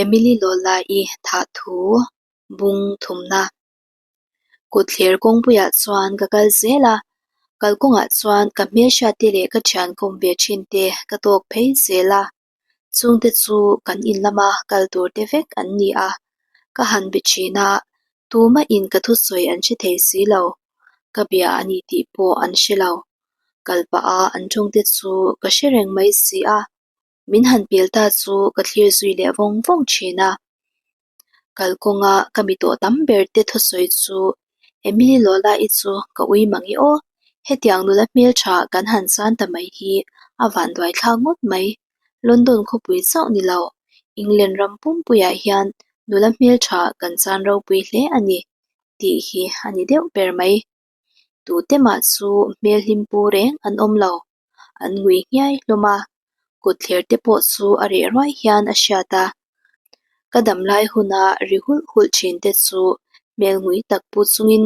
Emily Lola-i thah thu bung thumna. Kutthler kawngpuiah chuan ka kal zel a, kalkawngah chuan ka hmelhriatte leh ka thian kawm ve thin te ka tawk phei zel a. Chungte chu kan in lama kal tur te vek an ni a, ka han be thin a, tumahin ka thusawi an hre thei si lo, ka bia a ni tih pawh an hre lo. Kal pah a an tawngte chu ka hre reng mai si a. Min han pel ta chu ka thlir zui leh vawng vawng thin a. Kalkawnga ka mi tawh tam ber te thusawi chu Emily Lola-i chu ka ui mang e aw, hetiang nula hmeltha kan han chan ta mai hi a vanduai thlak ngawt mai. London khawpui chauh ni lo, England ram pumpuiah hian nula hmeltha kan chan ropui hle a ni tih hi a ni deuh ber mai. Tute mah chu hmel hlim pu reng an awm lo. An ngui nghiai hlawm a, kutthler te pawh chu a reh ruai hian a hriat a. Ka dam lai huna ri hulh hulh thin te chu hmel ngui tak pu chungin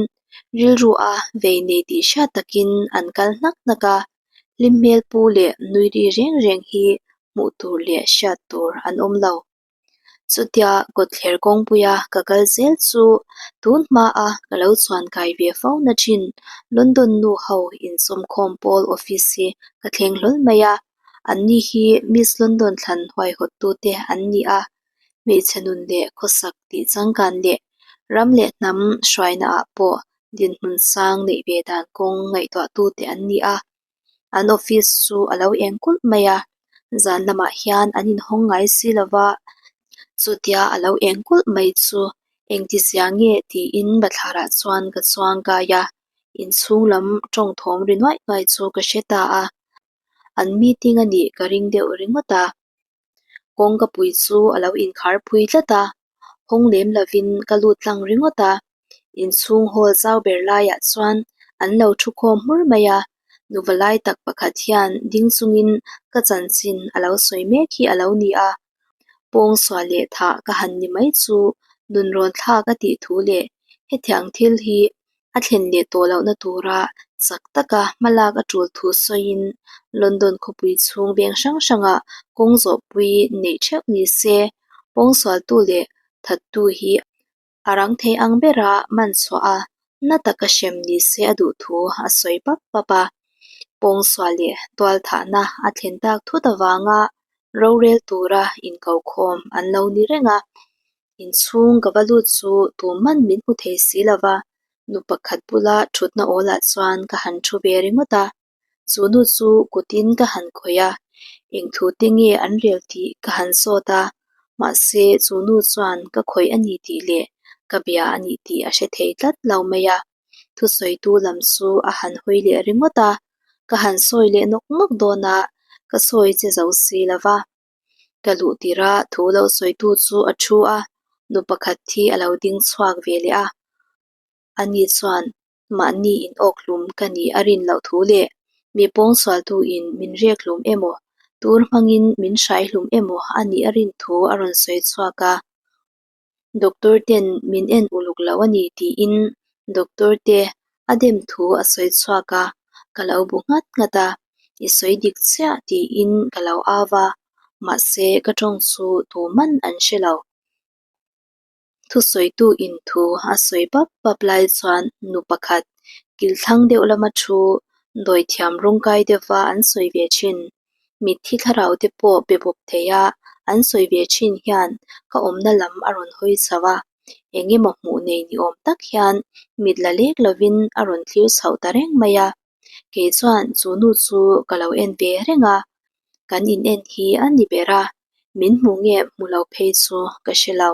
rilru a vei nei tih hriat takin an kal hnak hnak a, hlim hmel pu leh nui ri reng reng hi hmuh tur leh hriat tur an awm lo. Chutia kawtthler kawngpuia ka kal zel chu tun hmaa ka lo chuan kai ve fo na thin London nu ho insawmkhawm pawl office hi ka thleng hlawl mai a, anni hi Miss London thlan huaihawttute an ni a, hmeichhe nun leh khawsak tih changkan leh ram leh hnam hruainaah pawh dinhmun sang neih ve dan kawng ngaihtuahtute an ni a. An office chu a lo eng kulh mai a, zan lamah hian an inhawng ngai si lo va, chutia a lo eng kulh mai chu engtizia nge tiin bathlarah chuan ka chuang kai a, inchhung lam tawng thawm ri nuaih nuaih chu ka hre ta a, an meeting a nih ka ring deuh ringawt a. Kawngkapui chu a lo inkharphui tlat a, hawng lem lovin ka lut tlang ringawt a. Inchhung hall zau ber laiah chuan an lo thu khawm hmur mai a, nuva lai tak pakhat hian ding chungin ka chanchin a lo sawi mek hi a lo ni a. Pawngsual leh thah ka han ni mai chu nunrawn thlak a tih thu leh hetiang thil hi a thlen leh tawh lohna tura chak taka hmalak a tul thu sawiin London khawpui chhung veng hrang hrangah kawng zawhpui neih theuh ni se, pawngsualtu leh thattu hi a rang thei ang bera man chhuah a, na taka hrem ni se a duh thu a sawi pap pap a. Pawngsual leh tualthahna a thlen tak thut avanga rorel tura inkokhawm an lo ni reng a. Inchhung ka va lut chu tuman min hmu thei si lo va, nu pakhat bula thutna awlah chuan ka han thu ve ringawt a. Chu nu chu kutin ka han khawih a, eng thu te nge an rel tih ka han zawt a, mahse chu nu chuan ka khawih a ni tih leh ka bia a ni tih a hre thei tlat lo mai a. Thusawitu lam chu a han hawi leh ringawt a, ka han sawi leh nawk nawk dawn a, ka sawi che zo si lo va. Ka luh tirh a thu lo sawitu chu a thu a, nu pakhat hi a lo ding chhuak ve leh a. Ani chuan mahni in awk hlum ka nih a rin loh thu leh mi pawngsualtu in min rek hlum emaw, tur hmangin min hrai hlum emaw a nih a rin thu a rawn sawi chhuak a. Doctor ten min en uluk lo a ni tiin doctor te a dem thu a sawi chhuak a, ka lo bu nghat nghat a, i sawi dik chiah tiin ka lo au a, mahse ka tawng chu tuman an hre lo. Thusawitu in thu a sawi pap pap lai chuan nu pakhat kilthlang deuh lama thu dawithiam rawngkai deuhva an sawi ve thin. Mitthi thlarau te pawh be bawp thei a, an sawi ve thin hian ka awmna lam a rawn hawi chho a, eng emaw hmuh nei ni awm tak hian mit la lek lovin a rawn thlir chhoh ta reng mai a. Kei chuan chu nu chu ka lo en ve reng a, kan in en hi a ni ber a, min hmu nge hmu lo phei chu ka hre lo.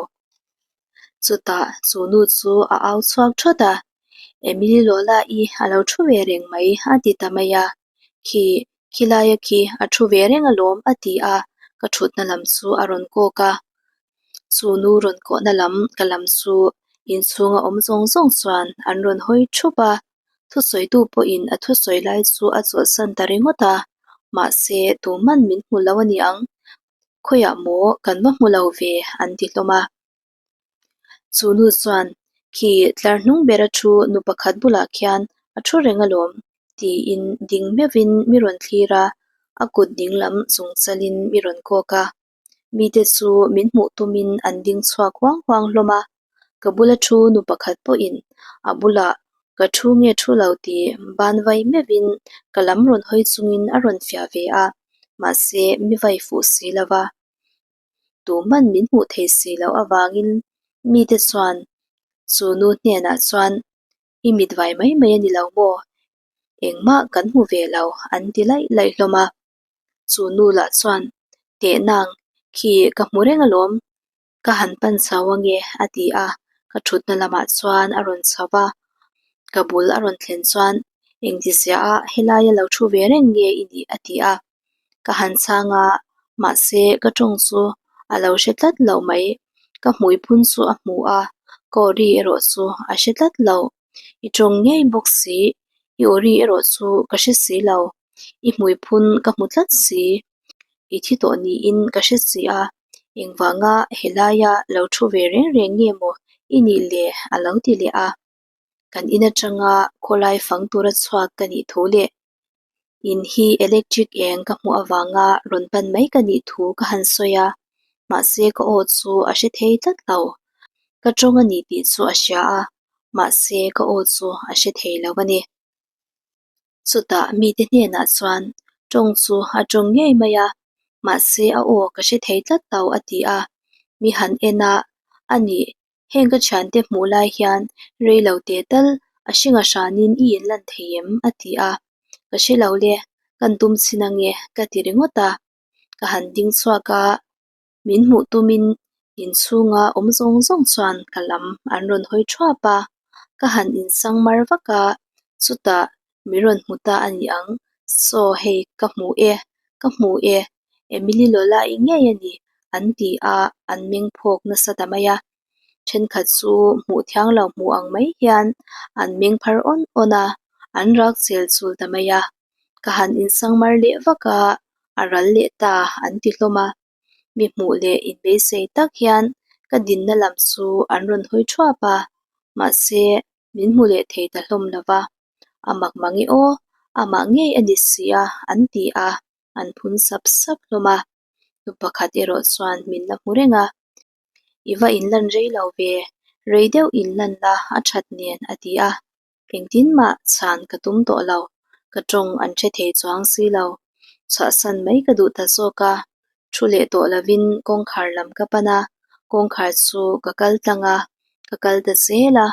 Chutah chu nu chu a au chhuak thawt a, Emily Lola-i a lo thu ve reng mai a ti ta mai a. Khi, khilaia khi a thu ve reng alawm a ti a, ka thutna lam chu a rawn kawk a. Chu nu rawn kawhna lam ka lam chu inchhunga awm zawng zawng chuan an rawn hawi thup a. Thusawitu pawhin a thusawi lai chu a chawlhsan ta ringawt a, mahse tuman min hmu lo a ni ang. Khawiah maw kan va hmu lo ve an ti hlawm a. Chu nu chuan, Khi tlar hnung bera thu nu pakhat bulah khian a thu reng alawm, tiin ding meuhin mi rawn thlir a, a kut ding lam chung chalin mi rawn kawk a. Mite chu min hmuh tumin an ding chhuak huang huang hlawm a, ka bula thu nu pakhat pawhin a bulah ka thu nge thu lo tih ban vai meuhin ka lam rawn hawi chungin a rawn fiah ve a, mahse mi vai fuh si lo va. Tuman min hmuh thei si loh avangin mite chuan chu nu hnenah chuan I mit vai mai mai a ni lo maw? Engmah kan hmu ve lo an ti laih laih hlawm a. Chu nu lah chuan Tehnang khi ka hmu reng alawm, ka han pan chho ange a ti a, ka thutna lamah chuan a rawn chho va. Ka bul a rawn thlen chuan Engtizia ah helaia lo thu ve reng nge i nih a ti a. Ka han chhang a, mahse ka tawng chu a lo hre tlat lo mai. Ka hmui phun chu a hmu a, ka awri erawh chu a hre tlat lo. I tawng ngei bawk si, i awri erawh chu ka hre si lo. I hmui phun ka hmu tlat si, i thi tawh niin ka hre si a, engvanga helaia lo thu ve reng reng nge maw i nih le a lo ti leh a. Kan in atanga khawlai fang tura chhuak ka nih thu leh in hi electric eng ka hmuh avanga rawn pan mai ka nih thu ka han sawi a, mahse ka aw chu a hre thei tlat lo. Ka tawng a ni tih chu a hria a, mahse ka aw chu a hre thei lo a ni. Chutah mite hnenah chuan tawng chu a tawng ngei mai a, mahse a aw ka hre thei tlat lo a ti a. Mi han en a, a nih Heng ka thiante hmuh lai hian rei lo teh tal a hringa hranin i inlan thei em? a ti a. Ka hre lo le, kan tum chhin ange ka ti ringawt a. Ka han ding chhuak a, min hmuh tumin inchhunga awm zawng zawng chuan ka lam an rawn hawi thuap a. Ka han insang mar vak a, chutah mi rawn hmu ta a ni ang, Saw hei ka hmu e, ka hmu e, Emily Lola-i ngei a ni an ti a, an meng phawk nasa ta mai a. Thenkhat chu hmuh thiang lo hmuh ang mai hian an meng phar awn awn a, an rak chel chul ta mai a. Ka han insangmar leh vak a, a ral leh ta an ti hlawm a. Mi hmuh leh inbeisei tak hian ka dinna lam chu an rawn hawi thuap a, mahse min hmu leh thei ta hlawm lo va. A mak mang e aw, amah ngei a ni si a an ti a. An phun sap sap hlawm a, nu pakhat erawh chuan min la hmu reng a, I va inlan rei lo ve, rei deuh inlan la a that nen a ti a, engtin mah chhan ka tum tawh lo, ka tawng an hre thei chuang si lo, chhuahsan mai ka duh ta zawk a, thu leh tawh lovin kawngkhar lam ka pan a, kawngkhar chu ka kal tlang a, ka kal ta zel a,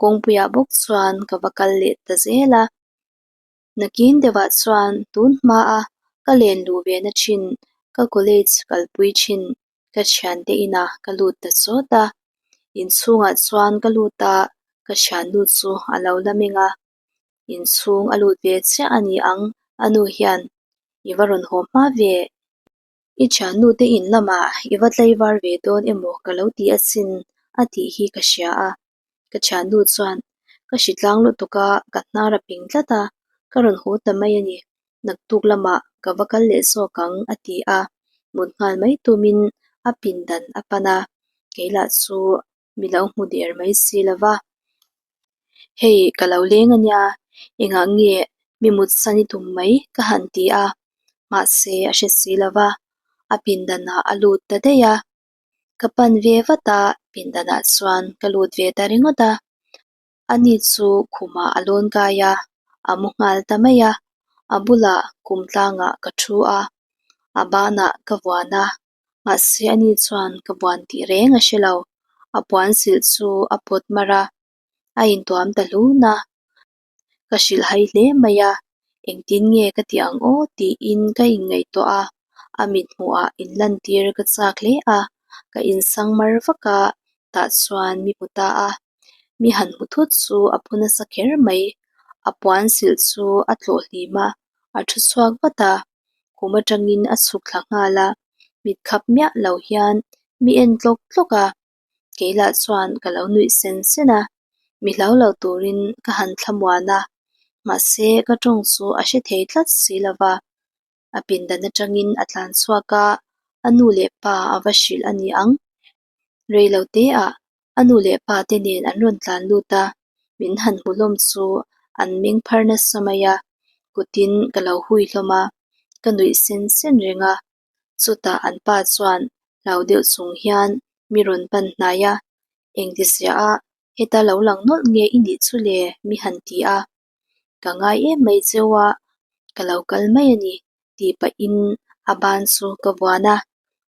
kawngpuiah bawk chuan ka va kal leh ta zel a. Nakin deuhah chuan tun hmaa ka len luh ve na thin, ka college kalpui thin ka thiante inah ka lut ta chawt a. Inchhungah chuan ka lut a, ka thiannu chu a lo la meng a. Inchhung a lut ve chiah a ni ang, a nu hian i va rawn haw hma ve. I thiannu te in lamah i va tlaivar ve dawn emaw ka lo ti asin a tih hi ka hria a. Ka thiannu chuan ka hritlang lutuk a, ka hnar a ping tlat a, ka rawn haw ta mai a ni. Naktuk lamah ka va kal leh zawk ang a ti a, mut nghal mai tumin a pindan a pan a, kei lah chu mi lo hmu der mai si lo va. Hei ka lo leng a nia, engah nge mi mutsan i tum mai ka han ti a, mahse a hre si lo va, a pindanah a lut ta daih a. Ka pan ve vat a, pindanah chuan ka lut ve ta ringawt a. Ani chu khumah a lawn kai a, a mu nghal ta mai a. A bulah kum tlangah ka thu a, a banah ka vuan a, mahse ani chuan ka vuan tih reng a hre lo. A puan silh chu a pawt mar a, a intuam ta hlun a. Ka hrilh hai hle mai a, engtin nge ka tih ang aw tiin ka inngaihtuah a, a mithmuhah inlantir ka chak hle a, ka insang mar vak a, tah chuan mi hmu ta a, mi han hmu thut chu a phu nasa kher mai, a puan silh chu a tlawh hlim a, a thu chhuak vat a, khum atangin a chhuk thla nghal a, mit khap miah lo hian mi en tlawk tlawk a. Kei lah chuan ka lo nuih sen sen a, mi hlau lo turin ka han thlamuan a, mahse ka tawng chu a hre thei tlat si lo va. A pindan atangin a tlan chhuak a, a nu leh pa a va hrilh a ni ang. Rei lo teah a nu leh pa te nen an rawn tlan lut a, min han hmu hlawm chu an meng phar nasa mai a, kutin ka lo hui hlawm a, ka nuih sen sen reng a. Chutah an pa chuan Hlau deuh chung hian mi rawn pan hnai a, Engtizia a heta lo lang nawlh nge i nih chu le? mi han ti a. Ka ngai em mai cheu a, ka lo kal mai a ni tih pahin a ban chu ka vuan a.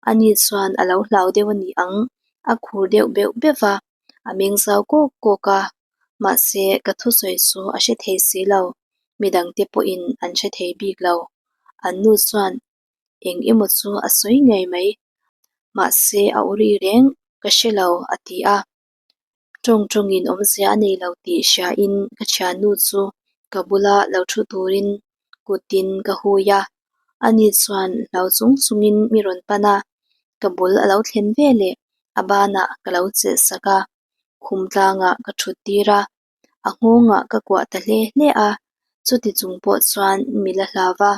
Ani chuan a lo hlau deuh a ni ang, a khur deuh beuh beuh va, a meng zau kawk kawk a. Mahse, ka thusawi chu a hre thei si lo, midangte pawhin an hre thei bik lo. An nu chuan eng emaw chu a sawi ngei mai, mahse a uri reng ka hre lo a ti a. Tawng tawngin awmzia a nei lo tih hriain ka thiannu chu ka bula lo thu turin kutin ka hui a. Ani chuan hlau chung chungin mi rawn pan a, ka bul a lo thlen veleh a banah ka lo chelh sak a, khum tlangah ka thut tir a, a nghawngah ka kuah ta hle hle a, chuti chung pawh chuan mi la hlau va,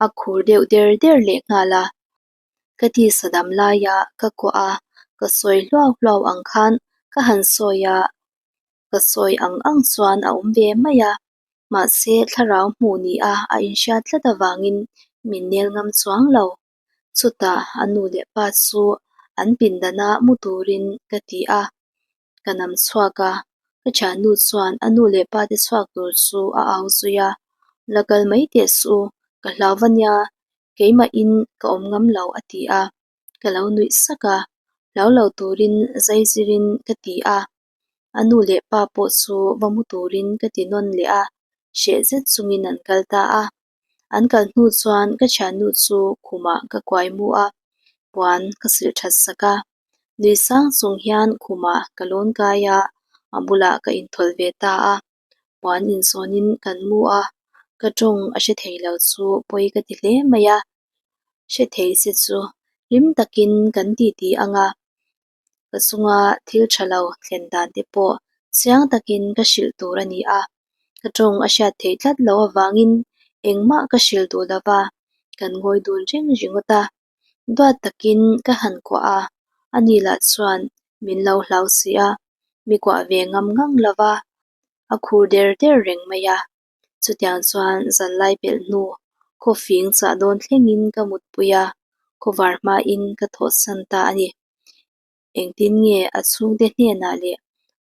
a khur deuh der der lehnghal a. Ka tisa dam laia ka kuah a, ka sawi hluau hluau ang khan ka han sawi a, ka sawi ang ang chuan a awm ve mai a, mahse thlarau hmuh ni a a inhriat tlat avangin min nel ngam chuang lo. Chutah a nu leh pa chu an pindana mu turin ka ti a, ka nam chhuak a, ka thiannu chuan a nu leh pa te chhuak tur chu a au zui a, La kal mai teh suh u, ka hlau va nia, keimahin ka awm ngam lo a ti a, ka lo nuih sak a, hlau lo turin zai zirin ka ti a, a nu leh pa pawh chu va mu turin ka ti nawn leh a, hreh zet chungin an kal ta a. An kal hnu chuan ka thiannu chu khumah ka kuai mu a, puan ka silh that sak a. Nui sang chung hian khumah ka lawn kai a, a bulah ka inthawlh ve ta a. Puan inzawnin kan mu a, ka tawng a hre thei lo chu pawi ka ti hle mai a. Hre thei se chu hlim takin kan titi ang a, ka chunga thil tha lo thlen dan te pawh chiang takin ka hrilh tur a ni a. Ka tawng a hriat theih tlat loh avangin engmah ka hrilh duh lo va, kan ngawi dun reng ringawt a. Duat takin ka han kuah a, ani lah chuan min lo hlau si a, mi kuah ve ngam ngang lo va, a khur der der reng mai a. Chutiang chuan zanlai pelh hnu khawfing chah dawn thlengin ka mutpui a, khawvar hmain ka thawhsan ta a ni. Engtin nge a chhungte hnenah leh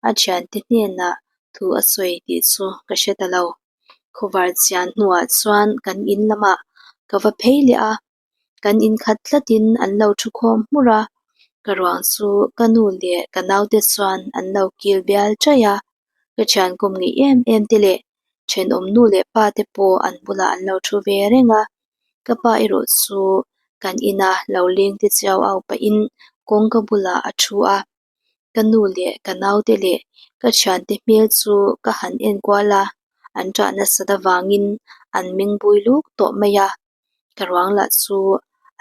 a thiante hnenah thu a sawi tih chu ka hre ta lo. Khawvar chian hnuah chuan kan in lamah ka va phei leh a, kan in khat tlatin an lo thu khawm hmur a, ka ruang chu ka nu leh ka naute chuan an lo kil bial chaih a, ka thian kawm ngeih em em te leh thenawm nu leh pa te pawh an bulah an lo thu ve reng a, ka pa erawh chu kan ina lo leng te chiau au pahin kawngka bulah a thu a, ka nu leh ka naute leh ka thiante hmel chu ka han en kual a, an ṭah nasat avangin an meng bui luk tawh mai a, ka ruang lah chu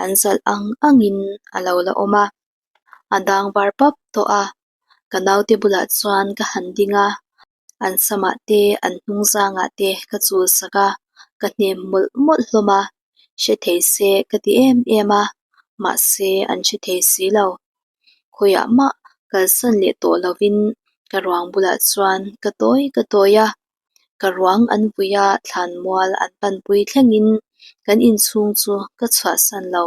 an zalh ang angin a lo la awm a, a dang var pap tawh a, ka naute bulah chuan ka han ding a. An samah te, an hnungzangah te ka chul sak a, ka hnem mawlh mawlh hlawm a, hre thei se ka ti em em a, mahse an hre thei si lo. Khawiah mah kalsan leh tawh lovin ka ruang bulah chuan ka tawi ka tawi a, ka ruang an vui a thlanmual an panpui thlengin kan inchhung chu ka chhuahsan lo.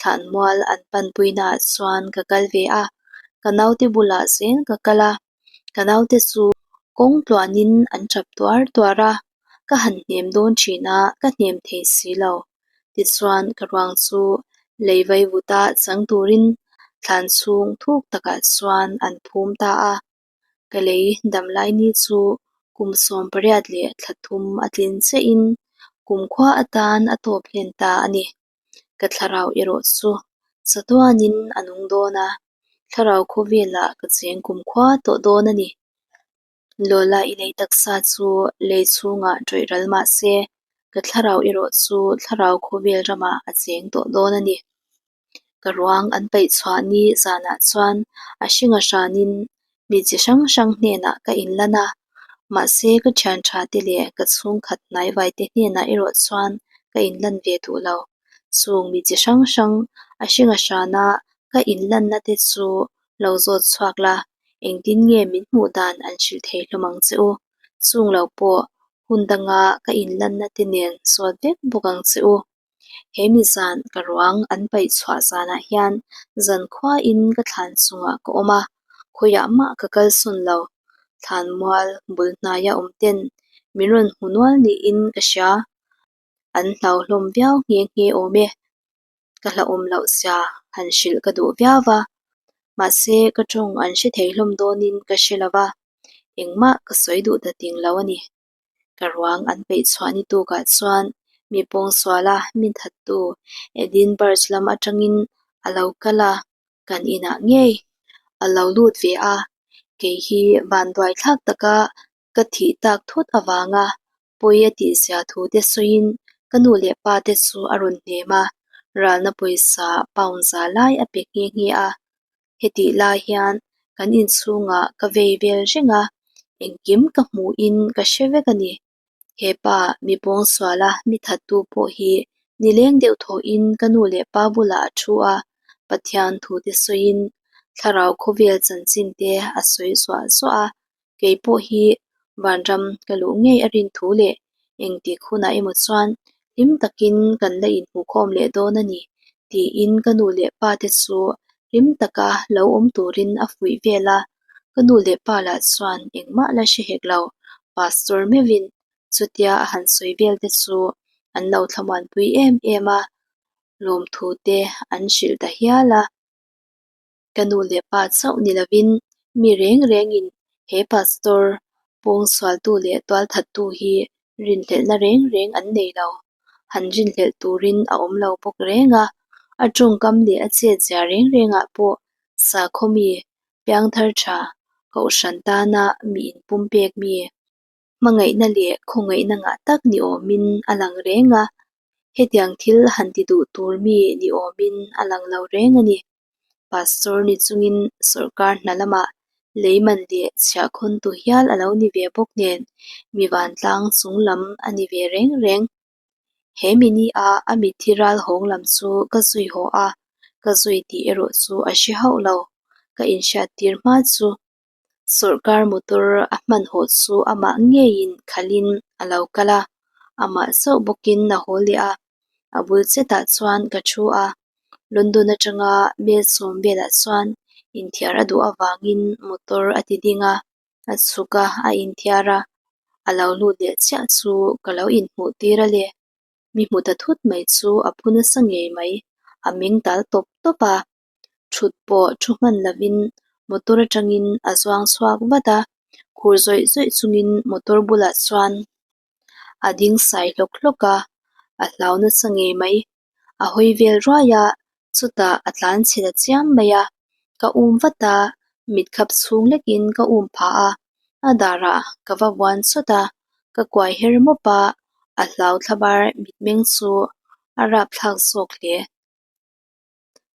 Thlanmual an panpuinaah chuan ka kal ve a, ka naute bulah zel ka kal a. Ka naute chu kawng tluanin an tap tuar tuar a, ka han hnem dawn thin a, ka hnem thei si lo. Tichuan ka ruang chu lei vaivuta chang turin thlan chhung thuk takah chuan an phum ta a. Ka lei damlai ni chu kum 83 a tlin chiahin kumkhua atan a tawp hlen ta a ni. Ka thlarau erawh chu chatuanin a nung dawn a, thlarau khawvelah ka cheng kumkhua tawh dawn a ni. Lola i lei taksa chu lei chhungah ṭawih ral mah se, ka thlarau erawh chu thlarau khawvel ramah a cheng tawh dawn a ni. Ka ruang an paih chhuah ni zanah chuan a hringa hranin mi chi hrang hrang hnenah ka inlan a, mahse ka thian tha te leh ka chhungkhat hnaivai te hnenah erawh chuan ka inlan ve duh lo. Chung mi chi hrang hrang a hringa hrana ka inlanna te chu lo zawt chhuak la, engtin nge min hmuh dan an hrilh thei hlawm ang che u. Chung lo pawh hun danga ka inlanna te nen zawt vek bawk ang che u. He mi zan ka ruang an paih chhuah zanah hian zankhuain ka thlan chungah ka awm a, khawiah mah ka kalsawn lo. Thlanmual bul hnaia awm ten min rawn hmu nual niin ka hria. An hlau hlawm viau nghe nghe awm e. Ka hlauhawm loh zia han hrilh ka duh viau va, mahse ka tawng an hre thei hlawm dawnin ka hre lo va, engmah ka sawi duh ta ting lo a ni. Ka ruang an peih chhuah ni tukah chuan mi pawngsuala min thattu Edinburgh lam atangin a lo kal a, kan inah ngei a lo lut ve a, kei hi vanduai thlak taka ka thih tak thut avanga pawi a tihzia thu te sawiin ka nu leh pa te chu a rawn hnem a, ralna pawisa pound za lai a pe nghe nghe a. Hetih lai hian kan inchhungah ka vei vel reng a, engkim ka hmuhin ka hre vek a ni. He pa mi pawngsuala mi thattu pawh hi nileng deuh thawhin ka nu leh pa bulah a thu a, Pathian thu te sawiin thlarau khawvel chanchin te a sawi zuah zuah a, kei pawh hi vanram ka luh ngei a rin thu leh engtik hunah emaw chuan hlim takin kan la inhmuhkhawm leh dawn a ni tiin ka nu leh pa te chu hlim taka lo awm turin a fuih vel a, ka nu leh pa lah chuan engmah la hre hek lo, Pastor meuhin chutia a han sawi vel te chu an lo thlamuanpui em em a, lawmthu te an hrilh ta hial a. Ka nu leh pa chauh ni lovin mi reng rengin he Pastor pawngsualtu leh tualthattu hi rinhlelhna reng reng an nei lo. Han rinhlelh turin a awm lo bawk reng a, a tawngkam leh a chetzia reng rengah pawh sakhaw mi, piangthar tha, kohhran tana mi inpumpek mi, hmangaihna leh khawngaihna ngah tak ni awmin a lang reng a, hetiang thil han ti duh tur mi ni awmin a lang lo reng a ni. Pastor ni chungin sawrkar hna lamah leiman leh chhiahkhawntu hial a lo ni ve bawk nen mi vantlang chung lam a ni ve reng reng. He mi ni a a mitthi ral hawng lam chu ka zui haw a, ka zui tih erawh chu a hre hauh lo, ka inhriattir hma chu. Sawrkar motor a hman haw chu amah ngeiin khalhin a lo kal a, amah chauh bawkin a haw leh a, a bul chetah chuan ka thu a, London atanga mel sawm velah chuan inthiar a duh avangin motor a ti ding a, a chhuk a, a inthiar a, a lo lut leh chiah chu ka lo inhmuh tir a le. Mi hmu ta thut mai chu a phu nasa ngei mai, a meng tal tawp tawp a. Thut pawh thu hman lovin motor atangin a zuang chhuak vat a, khur zawih zawih chungin motor bulah chuan a ding sai hlawk hlawk a, a hlau nasa ngei mai. A hawi vel ruai a, chutah a tlan chhe ta chiam mai a, ka um vat a, mitkhap chhung lekin ka um phah a, a darah ka va vuan chawt a, ka kuai her mawp a, a hlau thlabar mitmeng chu a rapthlak zawk hle.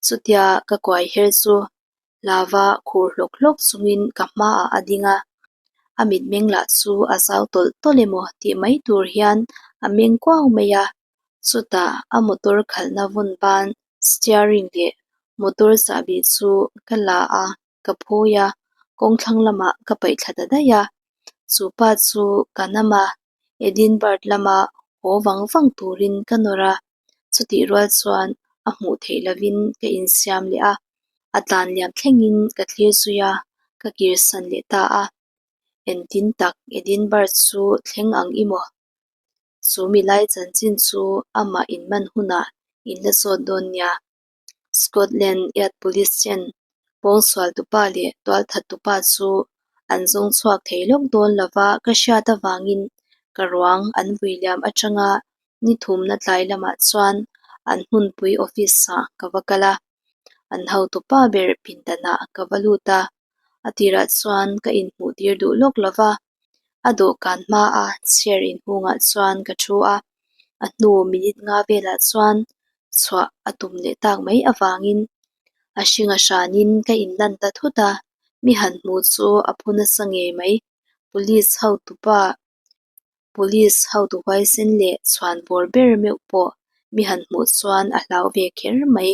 Chutia ka kuai her chu lava khur hlawk hlawk chungin ka hmaah a ding a, a mitmeng lah chu a zau tawlh tawlh emaw tih mai tur hian a meng kuau mai a, chutah a motor khalhna vawn ban steering leh motor chahbi chu ka la a, ka phawi a, kawngthlang lamah ka paih thla ta daih a, chu pa chu ka nam a, Edinburgh lama haw vang vang turin ka nawr a. Chutih rual chuan a hmuh theih lovin ka insiam leh a, a tlan liam thlengin ka thlir zui a, ka kirsan leh ta a. Engtin tak Edinburgh chu thleng ang i maw? Chu milai chanchin chu amah inman hunah in la zawt dawn nia. Scotland Yard Police ten pawngsualtupa leh tualthattupa chu an zawng chhuak thei lawk dawn lova ka hriat avangin ka ruang an vui liam atanga ni thumna tlai lamah chuan an hmunpui office ah ka va kal a, an hotupa ber pindanah ka va lut a, a tirah chuan ka inhmuh tir duh lawk lova, a dawhkan hmaa chair inhungah chuan ka thu a, a hnu minute nga velah chuan chhuah a tum leh tak mai avangin a hring a hranin ka inlan ta thut a, mi han hmu chu a phu nasa ngei mai. Police hotupa Police hotu huaisen leh chhuan bawr ber meuh pawh mi han hmuh chuan a hlau ve kher mai.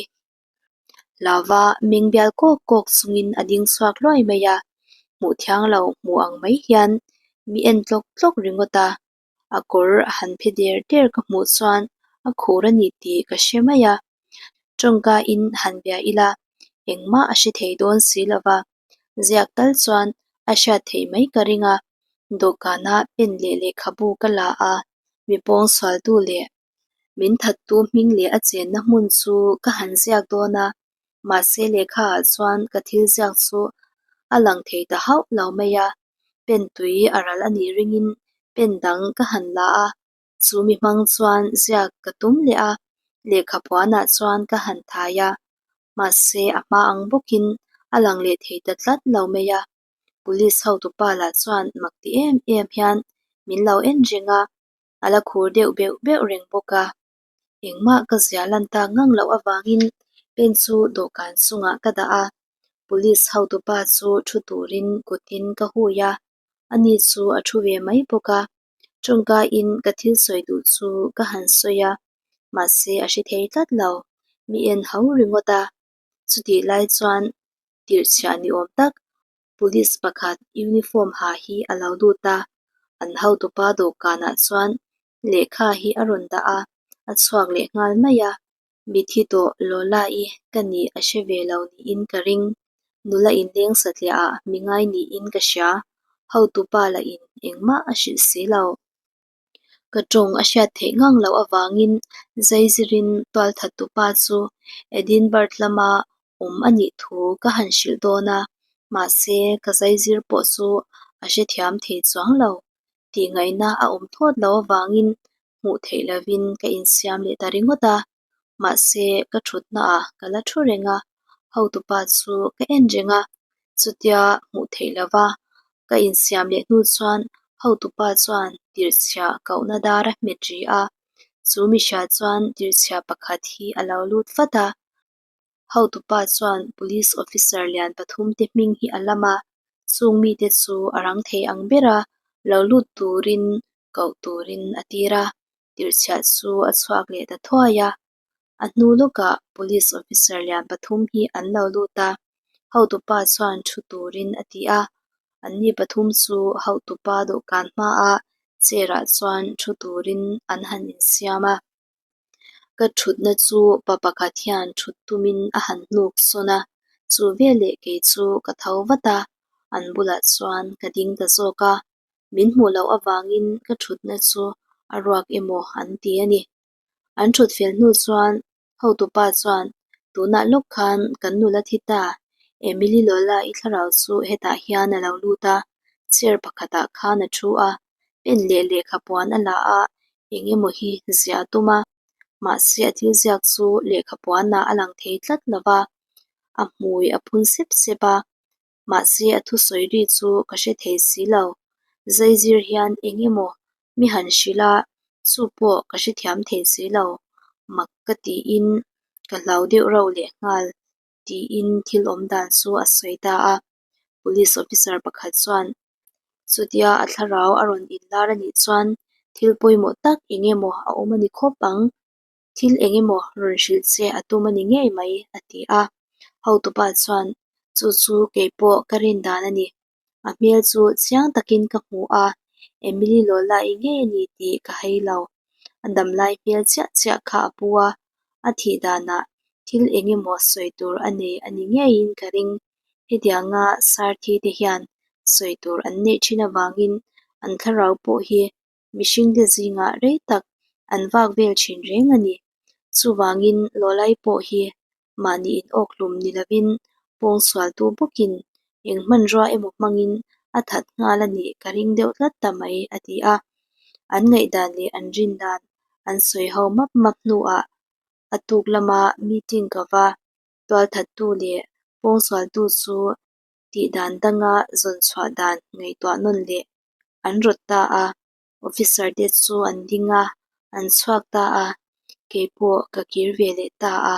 Lava meng bial kawk kawk chungin a ding chhuak hluai mai a, hmuh thiang lo hmu ang mai hian mi en tlawk tlawk ringawt a, a kawr a han phe der der ka hmuh chuan A khur a ni tih ka hre mai a. Tawngka in han bia ila engmah a hre thei dawn si lova, ziak tal chuan a hriat theih mai ka ring a. Dawhkana pen leh lehkhabu ka la a, mi pawngsualtu leh min thattu hming leh a chenna hmun chu ka han ziak dawn a, mahse lehkha ah chuan ka thil ziak chu a lang thei ta hauh lo mai a. Pen tui a ral a nih ringin pen dang ka han la a, chu mi hmang chuan ziak ka tum leh a, lehkha puanah chuan ka han thai a, mahse a hma ang bawkin a lang leh thei ta tlat lo mai a. Police hotupa lah chuan mak ti em em hian min lo en reng a, a la khur deuh beuh beuh reng bawk a. Engmah ka ziah lan tak ngang loh avangin pen chu dawhkan chungah ka dah a, police hotupa chu thu turin kutin ka hui a, ani chu a thu ve mai bawk a. Tawngkaiin ka thil sawi duh chu ka han sawi a, mahse a hre thei tlat lo, mi en ho ringawt a. Chutih lai chuan tirhchhiah ni awm tak Police pakhat uniform ha hi a lo lut a, an hotupa dawhkanah chuan lehkha hi a rawn dah a, a chhuak leh nghal mai a. Mithi tawh Lola-i ka nih a hre ve lo niin ka ring. Nula inleng satliah ah mi ngai niin ka hria. Hotupa lahin engmah a hrilh si lo. Ka tawng a hriat theih ngang loh avangin zaizirin tualthattupa chu Edinburgh lama awm a nih thu ka han hrilh dawn a, mahse ka zaizir pawh chu a hrethiam thei chuang lo. Tihngaihna a awm thawt loh avangin hmuh theih lovin ka insiam leh ta ringawt a, mahse ka thutnaah ka la thu reng a, hotupa chu ka en reng a, chutia hmuh theih lova ka insiam leh hnu chuan hotupa chuan tirhchhiah kohna dar a hmet ri a, chu mihria chuan tirhchhiah pakhat hi a lo lut vat a. Hotupa chuan Police Officer lian pathum te hming hi a lam a, chung mite chu a rang thei ang bera lo lut turin koh turin a tir a, tirhchhiah chu a chhuak leh ta thuai a. A hnu lawkah Police Officer lian pathum hi an lo lut a, hotupa chuan thu turin a ti a, anni pathum chu hotupa dawhkan hmaah chair ah chuan thu turin an han insiam a. Ka thutna chu pa pakhat hian thut tumin a han hnuk sawn a, chu veleh kei chu ka tho vat a, an bulah chuan ka ding ta zawk a, min hmuh loh avangin ka thutna chu a ruak emaw an ti a ni. An thut fel hnu chuan hotupa chuan, Tunah lawk khan kan nula thi ta, Emily Lola i thlarau chu hetah hian a lo lut a, chair pakhatah khan a thu a, pen leh lehkha puan a la a, eng emaw hi ziah a tum a, mahse a thil ziak chu lehkha puanah a lang thei tlat lo va, a hmui a phun sep sep a, mahse a thusawi ri chu ka hre thei si lo. Zaizir hian eng emaw mi han hrilh a, chu pawh ka hrethiam thei si lo, mak ka tiin ka hlau deuh rauh leh nghal tiin thil awm dan chu a sawi ta a. Police officer pakhat chuan chutia a thlarau a rawn inlar a nih chuan thil pawimawh tak eng emaw a awm a ni khawp ang, thil eng emaw rawn hrilh che a tum a ni ngei mai a ti a. Hotupa chuan chu chu kei pawh ka rin dan a ni. A hmel chu chiang takin ka hmu a, Emily Lola-i ngei a ni tih ka hei lo. A damlai hmel chiah chiah kha a pu a, a thih danah thil eng emaw sawi tur a nei a ni ngeiin ka ring. Hetianga sarthi te hian sawi tur an neih thin avangin an thlarau pawh hi mihringte zingah rei tak an vak vel thin reng a ni. Chuvangin Lawlai pawh hi mahni inawkhlum ni lovin pawngsualtu bawkin eng hmanrua emaw hmangin a that nghal a nih ka ring deuh tlat ta mai, a ti a. An ngaihdan leh an rin dan an sawi ho map map hnuah a tuk lama meeting ka va tualthattu leh pawngsualtu chu tih dan danga zawn chhuah dan ngaihtuah nawn leh an rawt ta a. Officer te chu an ding a, an chhuak ta a, kei pawh ka kir ve leh ta a.